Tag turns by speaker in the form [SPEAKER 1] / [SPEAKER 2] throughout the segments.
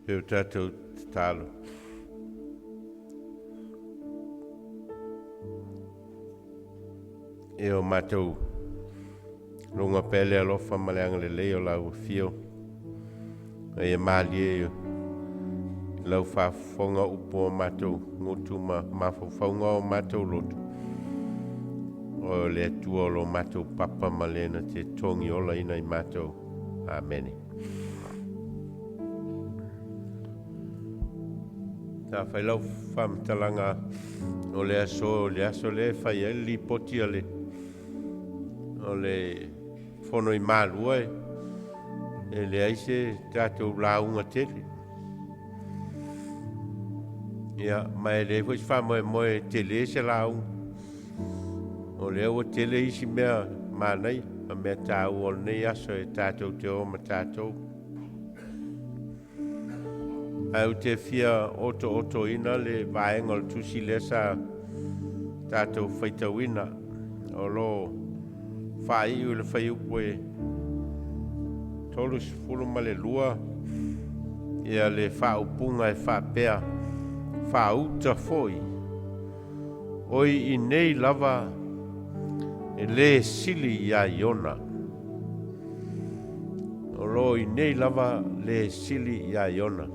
[SPEAKER 1] E o tatou tatalo. E o matou luga pea le alofa ma le agalelei o lau afio. A ia malie i lau faafofoga upu o matou gutu ma mafaufauga o matou loto. O le Atua o lo matou papa ma le na te togi olaina i matou. Amene. Sa fai lau faamatalaga o le aso o le aso lea e fai ai le lipoti a le o le fono i Malua e leai se tatou lauga tele. Ia, ma e leai foi se faamoemoe e tele se lauga. O lea ua tele isi mea manaia ma mea taua o lenei aso e tatou te o ma tatou. Ae ou te fia otootoina le vaega o le tusi lea sa tatou faitauina o lo o faaiu i le fuaiupu e 32 ia le faaupuga e faapea, Faauta foi Oi inei lava e le sili iā Iona. O lo o inei lava le sili iā Iona.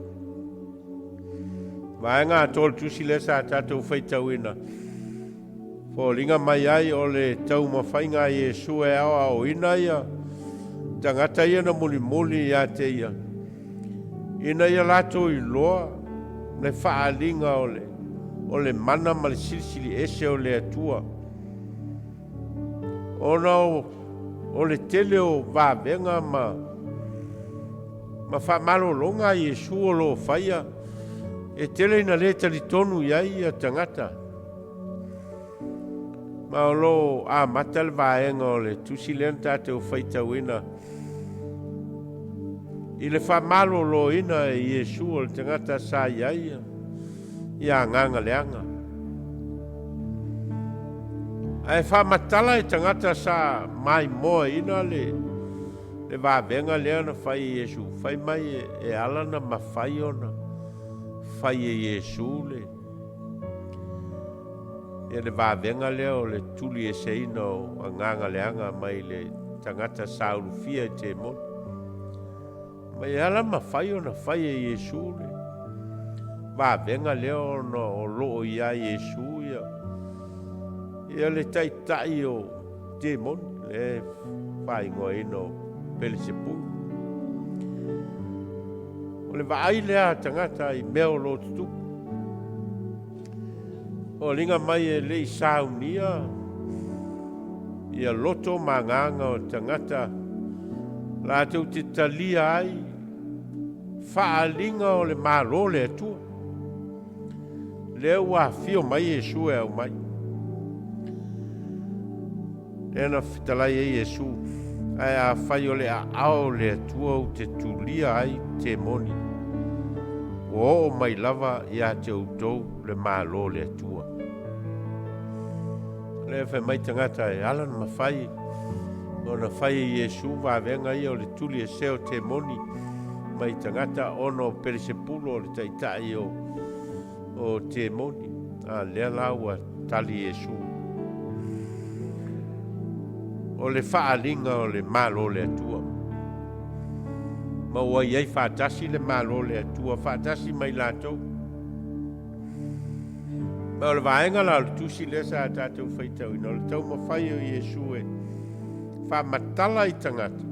[SPEAKER 1] Vaega atoa o le tusi lea sa tatou faitauina, foliga mai ai o le taumafaiga a Iesu e aoaoina ia tagata ia na mulimuli ia te ia, ina ia latou iloa le faaaliga o le, o le mana ma le silisili ese o le Atua. Ona o, o le tele o vavega ma, ma faamalologa a Iesu o lo o faia, e tele ina le talitonu i ai ia tagata. Ma o lo o amata le vaega o le tusi lea na tatou faitauina i le faamaloloina e Iesu o le tagata sa i ai ia agaga leaga. Ae faamatala e tagata sa maimoaina le, le vavega lea na fai e Iesu, fai mai e, e ala na mafai ona fai e Iesu le, Ia le vavega lea o le tulieseina o agaga leaga mai le tagata sa ulufia i temoni. Ma e ala mafai ona fai e Iesu le vavega lea ona o lo o iā Iesu ia, ia le taitai o temoni, le faaigoaina o Pelesepulu. O le vaai lea a tagata i mea o lo o tutupu. Foliga mai e le i saunia ia loto ma agaga o tagata latou te talia ai faaaliga o le Malo o le Atua. Lea ua afio mai Iesu e aumai. Lea na fetalai ai Iesu, ae afai o le aao o le Atua ou te tulia ai temoni, ua oo mai lava ia te outou le Malo o le Atua. Lea fai mai tagata e ala na mafai ona fai e Iesu vavega ia o le tuli ese o temoni mai tagata ona o Pelesepulu o le taitai o o temoni. A lea la ua tali Iesu. O le faaaliga o le Malo o le Atua. Ma ua i ai faatasi le Malo o le Atua, faatasi ma i latou. Ma o le vaega la o le tusi lea sa tatou faitauina, o le taumafai o Iesu e faamatala i tagata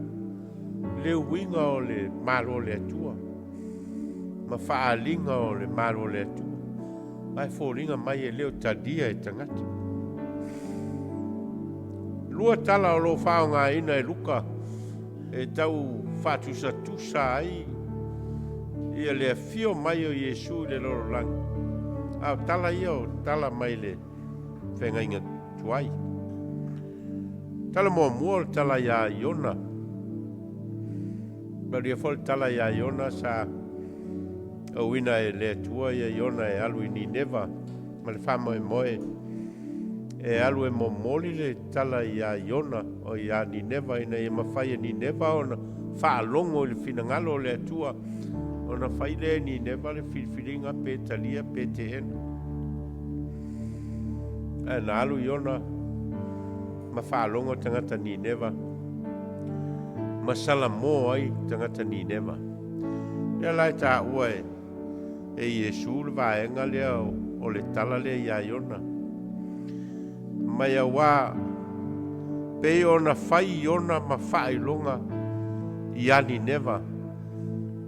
[SPEAKER 1] le uiga o le Malo o le Atua ma faaaliga o le Malo o le Atua. Ae foliga mai e le o talia e tagata. Lua tala o lo o faaaogaina e Luka e tau faatusatusa ai ia le afio mai o Iesu i le lalolagi. A o tala ia o tala mai le feagaiga tuai. Tala muamua o le tala iā Iona. Manuia foi le tala iā Iona sa auina e le Atua ia Iona e alu i Nineva ma le faamoemoe e alu e momoli le tala iā Iona o iā Nineva ina ia mafai e Nineva ona faalogo i le finagalo o le Atua. Ona fai lea e Nineva le filifiliga pe talia pe teena. Ae na alu Iona ma faalogo tagata Nineva ma salamo ai tagata Nineva. Lea la e taua e e Iesu le vaega lea o le tala lea iā Iona. Mai auā pei ona fai Iona ma faailoga iā Nineva,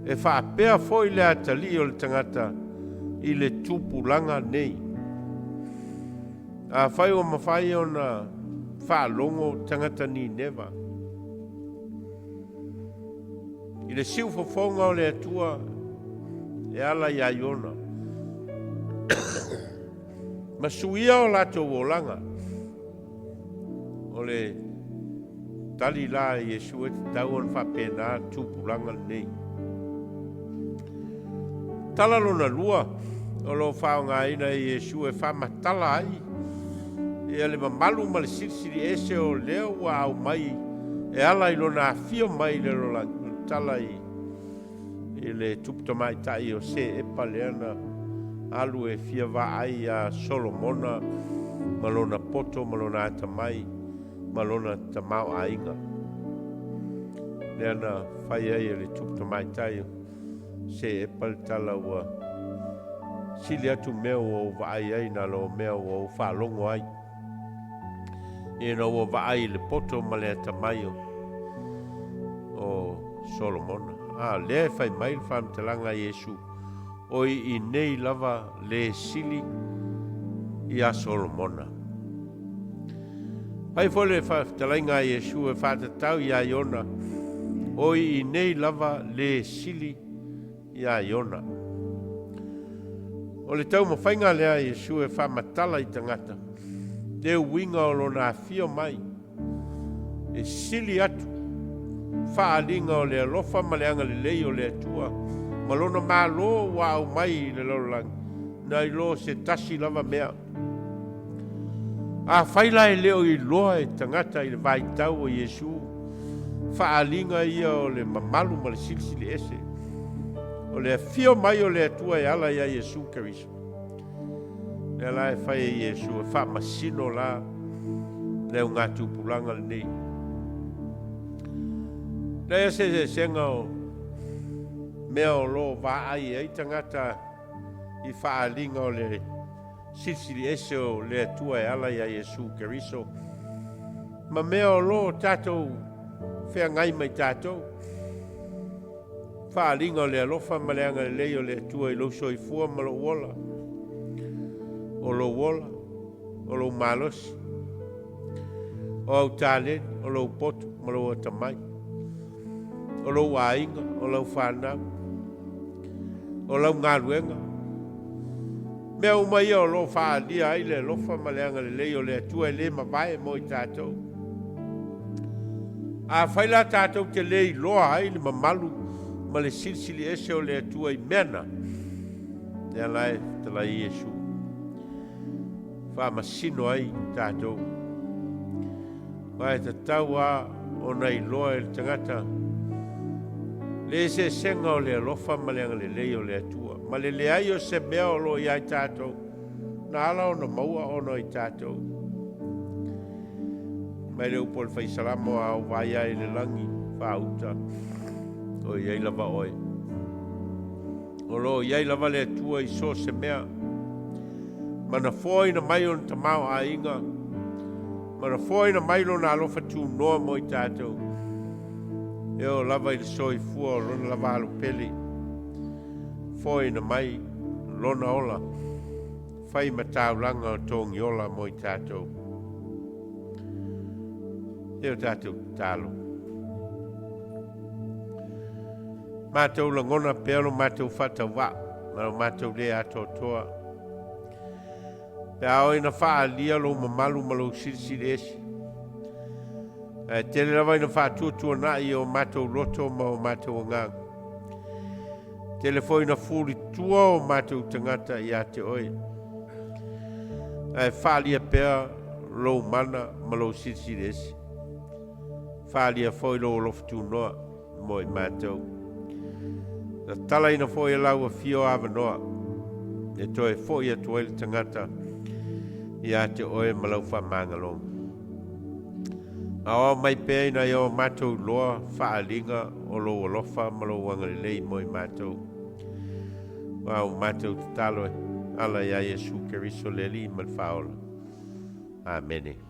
[SPEAKER 1] e faapea foi le atalii o le tagata i le tupulaga nei. Afai ua mafai ona faalogo tagata Nineva i le siufofoga o le Atua e ala iā Iona, ma suia o latou olaga, o le tali la a Iesu e tatau ona faapena tupulaga lenei. Tala lona lua o lo o faaaogaina e Iesu e faamatala ai ia le mamalu ma le silisili ese o lea ua aumai e ala i lona afio mai i le lalolagi, o le tala i i le tupu tamaitai o Seepa lea na alu e fia vaai iā Solomona ma lona poto ma lona atamai ma lona tamaoaiga. Lea na fai ai e le tupu tamaitai o Seepa le tala ua sili atu mea ua ou vaai ai na lo mea ua ou faalogo ai. Ina ua vaai i le poto ma le atamai o, o Solomona. A lea e fai mai le faamatalaga a Iesu, o i inei lava le sili iā Solomona. Fai foi le faatalaiga a Iesu e faatatau iā Iona, o i inei lava le sili iā Iona. O le taumafaiga lea a Iesu e faamatala i tagata, le uiga o lona afio mai, e sili atu faaaliga o le alofa ma le agalelei o le Atua ma lona Malo ua aumai i le lalolagi, nai lo se tasi lava mea. Afai la e le o iloa e tagata i le vaitau o Iesu faaaliga ia o le mamalu ma le silisili ese o le afio mai o le Atua e ala iā Iesu Keriso, lea la e fai e Iesu e faamasino la le augatupulaga lenei. Leai se eseesega o mea o lo o vaai ai tagata i faaaliga o le Silisili ese o le Atua e ala iā Iesu Keriso ma mea o lo o tatou feagai mai tatou. Faaaliga o le alofa ma le agalelei o le Atua i lou soifua ma lou ola, o lou ola, o lou malosi, o au taleni, o lou poto ma lou atamai, o lou aiga, o lau fanau, o lau galuega. Mea uma ia o lo o faaalia ai le alofa ma le agalelei o le Atua e le mavae mo i tatou. Afai la tatou te le iloa ai le mamalu ma le silisili ese o le Atua i mea na, lea la e fetalai Iesu faamasino ai tatou. Aua e tatau lava ona iloa e le tagata le eseesega o le alofa ma le agalelei o le Atua, ma le leai o se mea o lo o iā i tatou, na ala ona maua ona o i tatou. Mai le upu a le Fai Salamo, a ou vaai ae i le lagi faauta, o i ai lava oe. O lo o i ai lava le Atua i so o se mea, ma na foaina mai ona tamaoaiga, ma na foaina mai lona alofa tunoa mo i tatou, e oo lava i le soifua o lona lava alo pele, foaina mai lona ola, fai ma taulaga o togiola mo i tatou. E o tatou tatalo. Matou lagona pea lo matou faatauvaa ma lo matou le atoatoa. Pe a oo ina faaalia lou mamalu ma lou silisili ese. Ae tele lava ina faatuatuanai i o matou loto ma o matou agaga. Tele foi ina fulitua o matou tagata ia te oe. Ae faaalia pea lou mana ma lou silisili ese. Faaalia foi lou alofa tunoa mo i matou. Tatalaina foi e lau afio avanoa e toe fo'i atu ai le tagata ia te oe ma lau faamagaloga. Aoao mai pea ina ia o matou iloa faaaliga o lou alofa ma lou agalelei mo i matou. Aua ua matou tatalo e ala ia Iesu Keriso le Alii ma le Faaola. Amene.